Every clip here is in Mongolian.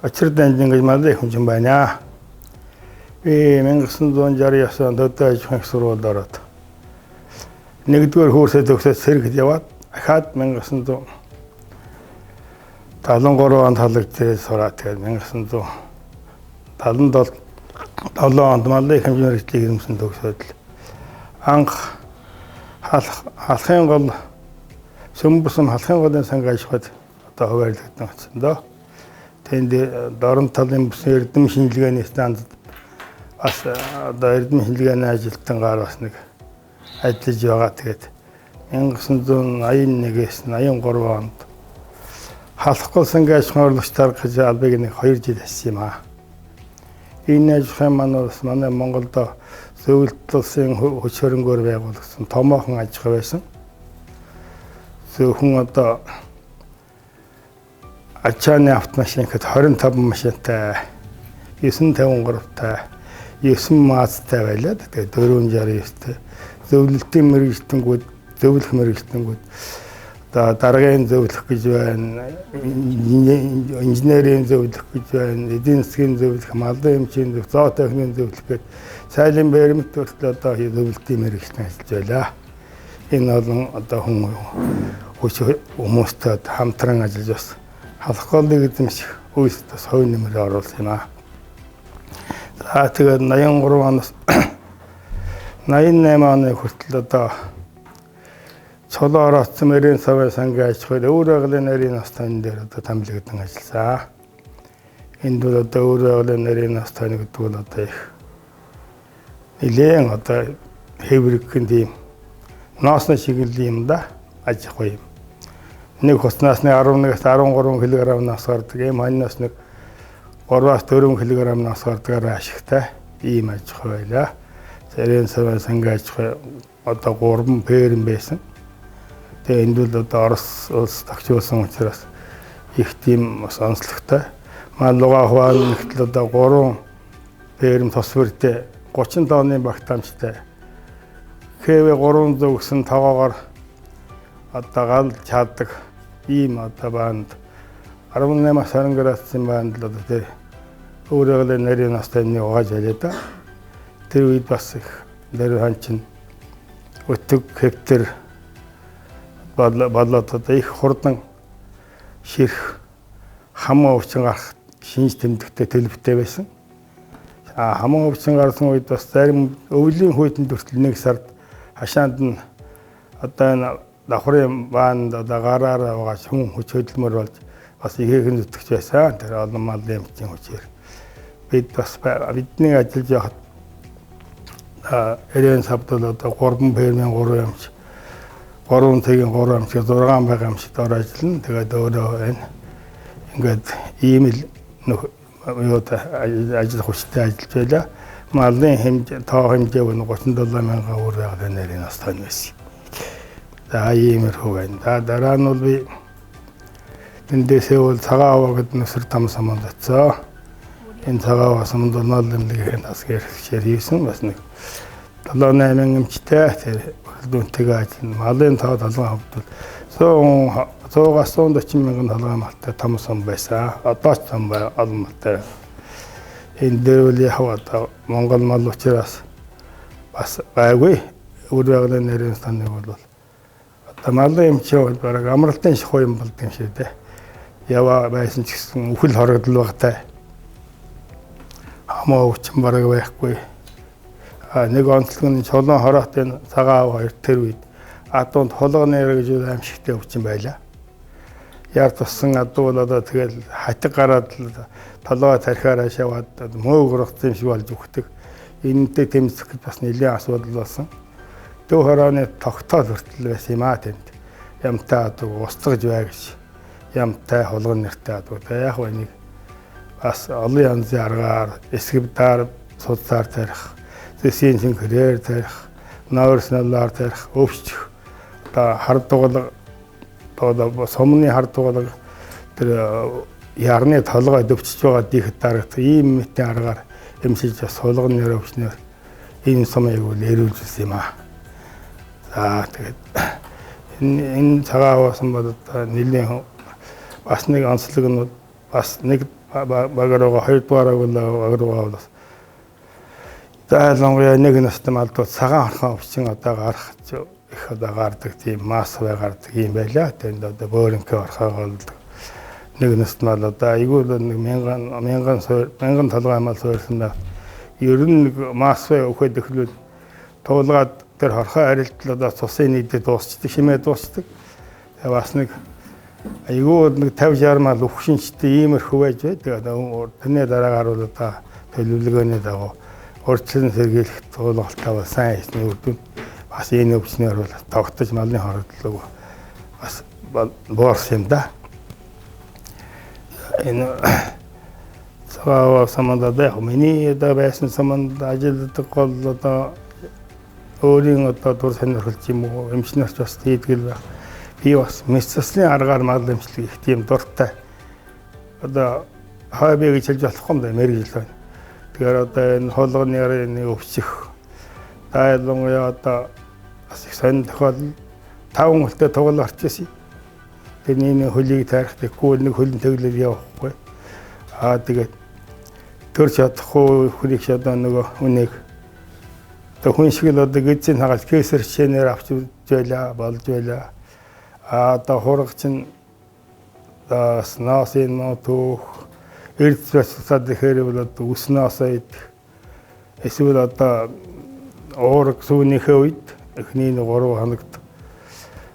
Очир данжин гэж малын их хүн байна. Би 1969 онд өдөө аж ахуйн их сургуульд ороод нэгдүгээр курсээ төгсөөд сэргэд яваад ахаад 1973 онд халагдчихээд сураад, тэгээд 1977 онд малын их хэмжээний мэргэжлийг эзэмсэн төгсөөд л анх халахын гол Сүмбүсэн халахын голын сангийн аж ахуйд одоо хуваарлагдсан очсон доо. Тэнд дорн талын бүсэн эрдэм шинжилгээний станцад бас одоо эрдэм шинжилгээний ажилтнгаар бас нэг ажиллаж байгаа. Тэгээд 1981-ээс 83 онд халахгүй сангийн аж ахуйн орлогч дарга гэж албыг нэг 2 жил ажилласан юм аа. Энэ аж ахуйн маань бас манай Монголд зөвлөлт улсын хүч хөрөнгөөр байгуулагдсан томоохон аж ахуй байсан. Зөвхөн одоо ачааны автомашин гэхэд 25 машинтай, 953-тай, 9 МАЗ-тай байлаа. Тэгээд 469-тэй. Зөвлөлтийн мэргэжилтэнгүүд, зөвлөх мэргэжилтэнгүүд одоо даргын зөвлөх гэж байна, инженерийн зөвлөх гэж байна, эдийн засгийн зөвлөх, малын эмчийн зөвлөх, зоотехникийн зөвлөх гээд сайлын баримт хүртэл одоо зөвлөлтийн мэргэжилтэн ажиллаж байлаа. Энэ олон одоо хүн хүч хүмүүстэй хамтран ажиллаж бас халах голыг эзэмших үйлс бас хувь нэмрээ оруулсан юм аа. За, тэгээд 83 оноос 88 оны хүртэл одоо Чулуу ороцсон мэрийн савын сангийн аж ахуйд өвөр байгалийн нарийн нас тойн дээр одоо томилогдсон ажилласан. Энд бол одоо өвөр байгалийн нарийн нас тойн гэдэг бол одоо их нэлээн одоо хэврэгхэн тийм ноосны шигэлэн юм да, аж ахуй юм. Нэг хуцнаас нэг 11-ээс 13 кг нас гардаг. Ийм ханьнаас нэг 3-аас 4 кг нас гардгаар ашигтай ийм аж ахуй байлаа. Зарийн савын сангийн аж ахуй одоо 3 ферм байсан. Тэгээ энд бол одоо Орос улс тохиолсон учраас их тийм бас онцлогтой. Маа лугаа хуаан нэгтэл одоо 3 ферм тос бүртэй 30 тонны багтаамжтай КВ 300 гэсэн тогоогоор одоо гал чаадаг ийм одоо баанд 18-аас 20 градусын баанд л одоо тэр өөрөөр нарийн настай нэг угааж байлаа да. Тэр үед бас их нэр хан чинь өтөг хэвтэр болоод одоо их хурдан ширх хаман өвчин гарах шинж тэмдэгтэй төлөвтэй байсан. А хаман өвчин гарсан үед бас зарим өвлийн хүйтэн хүртэл нэг сард хашаанд нь одоо энэ давхрын баанд одоо гараараа угааж хүн хүч хөдөлмөр болж бас ихээхэн зүтгэж байсан. Тэр олон малын эмчийн хүчээр. Бид бас бидний ажиллаж байхад Эрен савд бол одоо 3 фермийн 3 эмч, 3 цагийн 3 эмч, 6 байгаа эмчд ор ажиллана. Тэгээд өөрөө энэ ингээд ийм л юу ажиллах хүчтэй ажиллаж байлаа. Малын хэмжээ, тоо хэмжээ нь 37 мянган өөр байгалийн нарийн нас тань байсан. За, иймэрхүү байна. За, дараа нь бол би тэндээсээ бол цагаан аваа гэдэг нүсэр там саманд очсон. Энэ цагаан аваа саманд бол нол эмнэлгийн тасгийн хэрэгчээр хийсэн. Бас нэг 7 8 эмчтэй тэр дүнтэйгээ ажиллана. Малын тоо толгойн хувьд бол 100-аас 140 мянган толгой малтай том сум байсан. Одоо ч том бай, олон малтай. Энэ дээр бол яг одоо Монгол мал учраас бас гайгүй. Өвөр байгалийн нэрийн станыг бол одоо малын эмчээ бол бараг амралтын шахуу юм болд юм шиг дээ. Яваа байсан ч гэсэн үхэл хорогдол багтай. Хамаа өвчин бараг байхгүй. А нэг онцлог нь чулуун хороотын цагаан ав хоёр тэр үед адуунд хулганы гэж аимшигтэй өвчин байлаа. Яар туссан адуу бол одоо тэгэл хатиг гараад толгой тархиараа шаваад мөөг ургацсан юм шиг болж өгдөг. Энэнтэй тэмцэх гэж бас нэлийн асуудал болсон. Төв хорооны тогтоол хүртэл байсан юм аа тэнд. Ямтай адуу устгаж бай гэж. Ямтай хулган нэртэй адуу. Тэгээ яг вэ нэг бас олон янзын аргаар эсгэвдаар судсаар тарих, зэсийн цэнхрээр тарих, нойрснолоор тарих, өвччих. Одоо хар дугалга, одоо сумны хар дугалга тэр ярны толгой дөвчж байгаа дийхэд дарагдах ийм мэтийн аргаар эмчилж бас хулган нэр өвчнөр энэ сумыг бол эрүүлжсэн юм аа. За, тэгээд энэ цагаан аваасан бол одоо нэлийн бас нэг онцлог нь бас нэг баг руугаа, хоёрдугаар баг руугаа бол ялангуяа нэг настай малдууд цагаан хорхон өвчин одоо гарах их одоо гардаг, тийм массовый гардаг юм байлаа. Тэнд одоо бөөрөнхий орхоогоо нэг настай мал одоо айгүй л нэг мянган мянган мянган толгой мал суурьсан байх. Ер нь нэг массовый өхөд эхлүүл туулгаад тэр хорхой арилтал одоо цусын нийтэд дуусчдаг, химээ дуусчдаг. Тэгээ бас нэг айгүй нэг 50 60 мал өвшинчтэй иймэрхүү байж байдаг. Тэрний дараагаар бол одоо төлөвлөгөөний дагуу урьдчилан сэргийлэх туулгалтаа бол сайн хийсний үр дүнд бас энэ өвчнөр бол тогтож малын хорогдлого бас буурсан юм да. Энэ цагаан суманд одоо яг миний одоо байсан суманд ажилладаг гол одоо өөрийн одоо дур сонирхол юм уу, эмчнэрч бас хийдэг л байх. Би бас мэс заслын аргаар мал эмчлэг их тийм дуртай. Одоо хобби гэж хэлж болохгүй юм да, мэргэжил байна. Тэгэхээр одоо энэ хулганы ярины өвчих ялангуяа одоо бас их сонин тохиолдол 5 хөлтэй тугал гарч ирсэн. Тэрний нэг хөлийг тайрах тэгэхгүй нэг хөлн тэглэл явахгүй. Аа тэгээд төрч чадахгүй хүнийг одоо нөгөө хүнийг одоо хүн шиг л одоо гэзийн хагалт кесар чэнээр авч байлаа болж байлаа. Аа одоо хураг чинь одоо носын муу түүх эрдэс бацлаад ихээр бол одоо үснөөсөө идэх. Эсвэл одоо уураг сүүнийхээ үед эхний 3 хоногт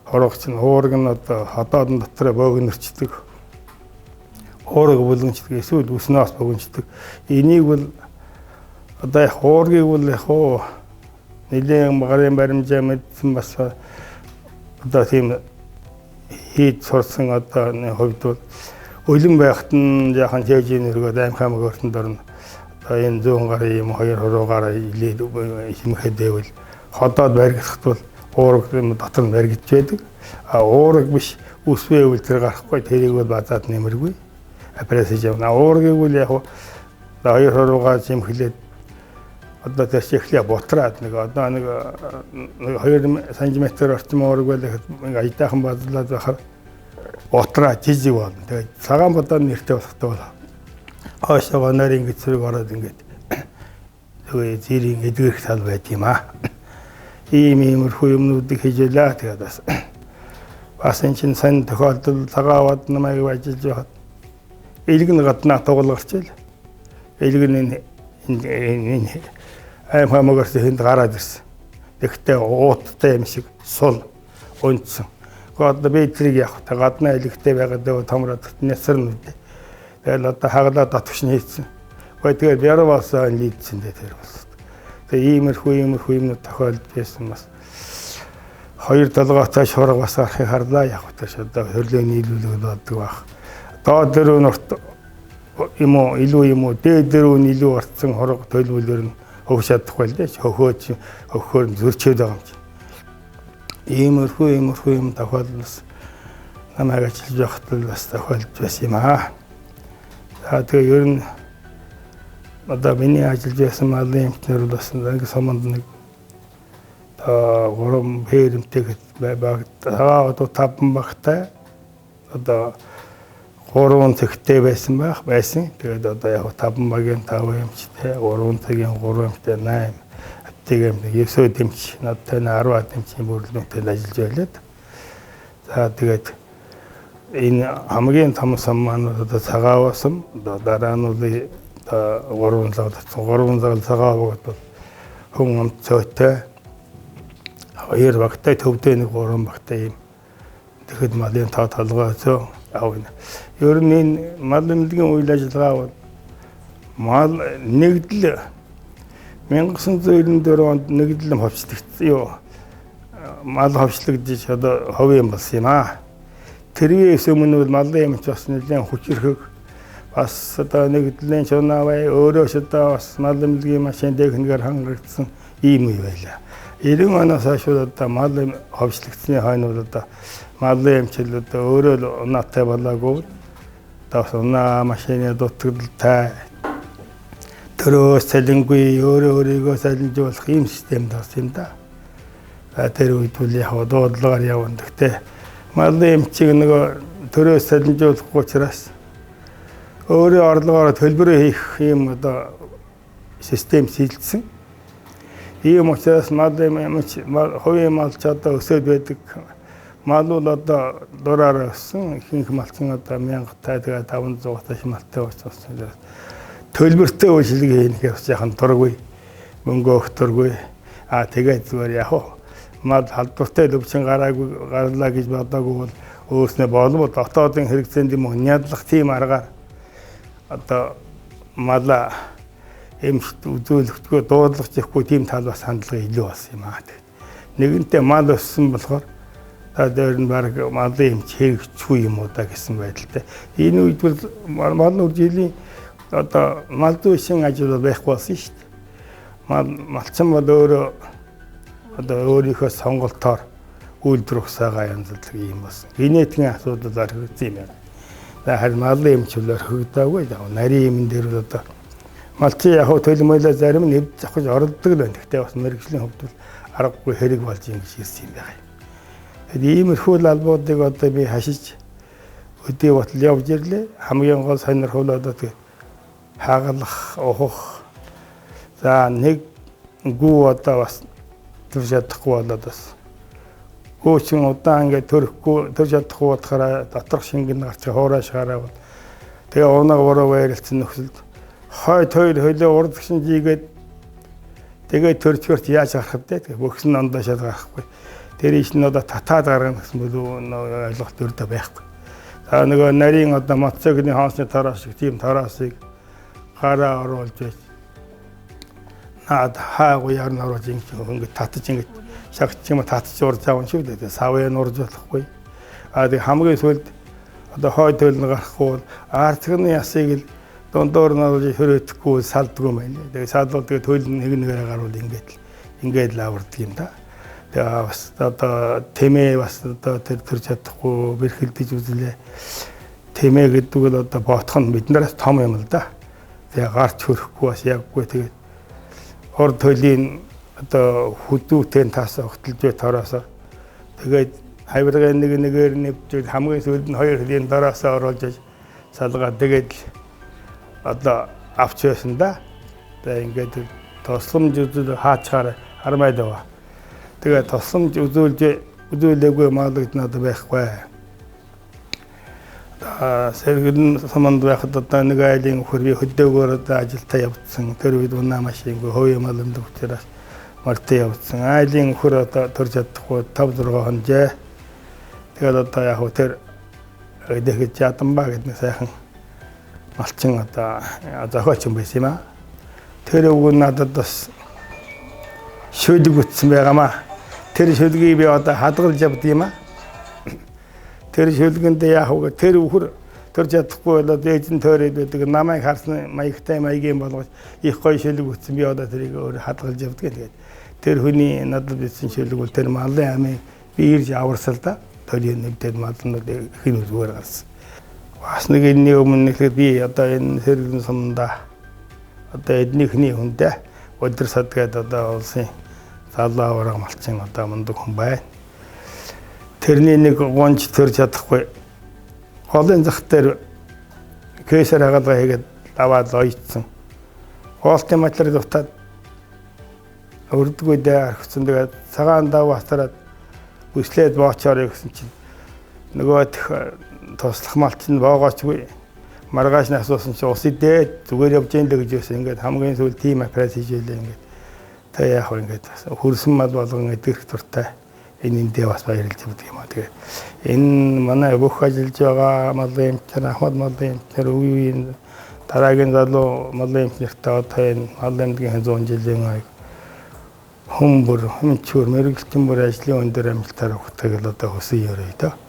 хорог чинь уураг нь одоо ходоодон дотор бөөгнөрчдөг. Уураг бүлгэнчдэг, эсвэл үснөөс бөгөнчдөг. Энийг бол одоо яг уургийг бол яг уу нэлээд гарын баримжаа мэдсэн бас одоо тийм хийж сурсан одоо хувьд бол өлөн байхад нь яахан чэжийн өргөд аймхаа мөгөртөн дорно. Одоо энэ 100 гаруй юм 2 хуруугаар илээд химхэд байвал ходоод баригдахад бол уураг дотор нь баригдж байдаг. А уураг биш үс байвал тэр гарахгүй, тэрийг бол базаад нэмэргүй. Операц хийж явна. Уургийг бол яг 2 хуруугаар жимхлээд одоо тэр чихлээ бутраад нэг одоо нэг 2 см орчим уураг байлаа нэг аятайхан базлаад байхаар бутраа жижиг болно. Тэгээд цагаан бодоо нэртэй болохтой бол хойшоогоо нарийн зэрэг ороод ингээд тэгээ зэрийн эдгэрэх тал байт юм аа. Ийм иймэрхүү юмнуудыг хийж байлаа. Тэгээд бас энэ чинь сайн тохиолдол цагаан аваад намайг ажиллаж байхад элэг нь гаднаа тугал гарч ил. Элэг нь энэ аим хамаагаас хүнд гараад ирсэн. Тэгтээ ууттай юм шиг сул унтсан. Одоо би тэрийг явах та гаднаа элэгтэй байгаад дөө томроод нясарна үдэ. Тэгэл одоо хаглаа дотгош нь хийцэн. Гэхдээ тэгээд яруу басаа лийдсэн дээ тэр бас. Тэгээ иймэрхүү юмнууд тохиолдож байсан бас. Хоёр толгойтой шуурга бас гарахыг харлаа яг тааш одоо хөрлөө нийлүүлэг болдог байх. Доод дөрөв нурт юм уу илүү юм уу дээд дөрөв нь илүү гарцсан хорог төлөвлөр нь хөвш чадахгүй л дээ. Хөхөөч хөхөөр нь зөрчөөд байгаа юм чи. Иймэрхүү юм тохиолдол бас намайг ажиллаж байхад л бас тохиолдож байсан юм аа. За тэгээ ер нь одоо миний ажиллаж байсан малын эмчнэр бас нэг суманд нэг 3 хээрэмтэй баг одоо 5 багтай одоо 3 цэгтэй байсан байх байсан. Тэгээд одоо яг 5 багийн 5 эмчтэй, 3 цагийн 3 эмчтэй 8 аптек эмч, 9 дэмч, надтай 10 дэмчийн бүрэлдэхүүнтэй ажиллаж байлаа. За тэгээд энэ хамгийн том сум маань одоо цагааваа сум, одоо дараа нь бол одоо 3 загал, 3 загал цагааваа бол хүн амт цойтой 2 багтай төвдөө нэг 3 багтай юм. Тэгэхэд малын тоо толгой зөө авна. Ер нь энэ мал эмнэлгийн үйл ажиллагаа бол мал нэгдэл 1994 онд нэгдэл ховчлогдсон юу мал ховчлогдож одоо ховын юм болсон юм аа. Тэрвээс өмнө бол малын эмч бас нэлээд хүчирхэг бас одоо нэгдлийн чунаавай өөрөө ч одоо бас мал эмнэлгийн машин техникээр хангагдсан ийм үе байлаа. 90 оноос хойш одоо мал ховчлогдсны хойно бол одоо малын эмчил одоо өөрөө л унаатай болоогүй. Одоо бас унаа машины дутагдaltaй төрөөс цалингүй өөрөө өөрийгөө салинжуулах ийм системд орсон юм да. За тэр үед бол яг дуудлагаар явна. Гэхдээ малын эмчийг нөгөө төрөөс салинжуулахгүй учраас Өөрийн орлогоор төлбөрөө хийх ийм одоо систем шийдэлсэн. Ийм учраас мал хувийн малч одоо өсөөд байдаг. Мал бол одоо дураараа өссөн. Ихэнх малчин одоо 1000 та тэгээ 500 таш малтай болсон. Төлбөртэй үйлчилгээ хийх бас яхан дургүй. Мөнгө өгөх дургүй. А тэгээд зүгээр яг мал халдвартай лөвчин гараагүй гарлаа гэж бодоогүй бол өөрснөө болов дотоодын хэрэгцээнд юм уу нядлах тийм аргаар одоо малаа эмчт үзүүлэхдээ дуудлага зэхгүй тийм тал бас хандлага илүү болсон юм аа. Нэгэнтээ мал өссөн болохоор та дээр нь баг малын эмч хэрэгцгүй юм уу да гэсэн байдалтай. Энэ үед бол мал үржилийн одоо мал зүйшин ажил бол байхгүй болсон шүү дээ. Мал малчин бол өөрөө одоо өөрийнхөө сонголтоор үйлдвэр усаагаа янзлдаг юм болсон. Генетикийн асуудал орхигдсон юм байна. За харин малын эмч бол орхигдоогүй. Нарийн эмэн дээр бол одоо малчин яг төлмөлөө зарим нь эвд зохиж оролдог л байна. Гэхдээ бас мэргэжлийн хувьд бол аргагүй хэрэг болж ингэж ирсэн юм байна. Тэгэхээр иймэрхүү албуудыг одоо би хашиж өдий ботл явж ирлээ. Хамгийн гол сонирхол одоо тэг хагалах, ухах. За нэг гүү одоо бас төрж чадахгүй болоод бас гүүчин удаан ингээд төрөхгүй төрж чадахгүй болохоор доторх шингэн гарч хуурай шаараа бол тэгээ унаг буруу байрлцсан нөхцөлд хойд хоёр хөлөө урдгшин жигээд тэгээ төрчгөрт яаж гарах вэ? Тэгээ бөхсөн ондоо шал гарахгүй. Тэр иш нь одоо татаад гаргана гэсэн бол ойлголт өрдөө байхгүй. За нөгөө нарийн одоо мотоциклын хоосны тараас шиг тийм тараасыг гараа оруулж байж наад хаагүй ярн оруулж ингэж татаж ингэж шагч юм татаж урж авах шүү дээ. Савын урж болохгүй. А тэг хамгийн сүүлд одоо хойд хөл нь гарахгүй бол арцганы ясыг л дундуур нь оруулж хөрөөдөхгүй салдгүй юм байна. Тэгээ салвал тэгээ төл нь нэг нэгээрээ гарвал ингээд л авардаг юм да. Тэгээ бас одоо тэмээ бас одоо тэр төрж чадахгүй бэрхэлдэж үзлээ. Тэмээ гэдэг бол одоо ботх нь биднээс том юм л да. Тэгээ гарч хөрөхгүй бас яггүй тэгээд урд хөлийн одоо хүдүүтэй тас огтлж бай тороосоо тэгээд хавиргын нэг нэгээр нэвчээд хамгийн сүүлд нь хоёр хөлийн дороосоо оруулж салгаад тэгээд одоо авч байсан да. Тэгээ ингээд тусламж үзүүл хаачаар хармайд байгаа. Тэгээ тусламж үзүүлж үзүүлээгүй маалэгд надад байхгүй. Сэргэн суманд байхад одоо нэг айлын үхэр би хөдөөгөөр одоо ажилдаа явцсан. Тэр үед унаа машингүй хувийн маланд учраас мартаа явцсан. Айлын үхэр одоо төрж чадахгүй 5 6 хонжээ. Тэгээд одоо яг хөө тэр дэхэд ядан ба гэдэг нэг сайхан малчин одоо зохиолч юм байсан юм аа. Тэр үг нь надад бас шүлэг үтсэн байгаамаа. Тэр шүлгийг би одоо хадгалж явд юм аа. Тэр шүлгэндээ яах вэ? Тэр үхэр төрж чадахгүй болоод ээж нь тойроод байдаг. Намайг харсан маягтай маягийн болгож их гоё шүлэг үтсэн. Би одоо тэрийг өөр хадгалж явдаг. Тэгээд тэр хүний надад бичсэн шүлэг бол тэр малын амын би ирж аварсал да. Толийн нэвдээд малнууд хэн зүгээр гарсан. Бас нэг энэний өмнө нэхэд би одоо энэ сэргэлэн сумдаа одоо эднийхний хүндээ өдөр сад гээд одоо улсын залуу аварга малчин одоо мундаг хүн байна. Тэрний нэг гонж төрж чадахгүй голын зах дээр кейсэр хагалгаа хийгээд аваад оёцсон. Гоолтын материал дутаад өрдгөө дээ орхисон. Тэгээд цагаан дав батараад бүслээд боочоор гэсэн чинь нөгөө туслах малчин боогоочгүй. Маргааш нь асуусан чинь ус идээд зүгээр явж ийн л гэж байсан. Ингээд хамгийн сүүл тийм операц хийж байлаа ингээд. Тэг яах вэ ингээд хөрсөн мал болгон эдгэрэх дуртай. Энэ эндээ бас баярлж явдаг юм аа. Тэгээ энэ манай бүх ажиллаж байгаа малын эмчнэр, Ахмад малын эмчнэр, үе үеийн дараагийн залуу малын эмчнэртэй одоо энэ малын эмнэлгийн 100 жилийн аяг хүн бүр, хүмчүр, мэрэгэлтэн бүр ажлын өндөр амжилтаар өгдөг л одоо хүсэн ёрой дөө.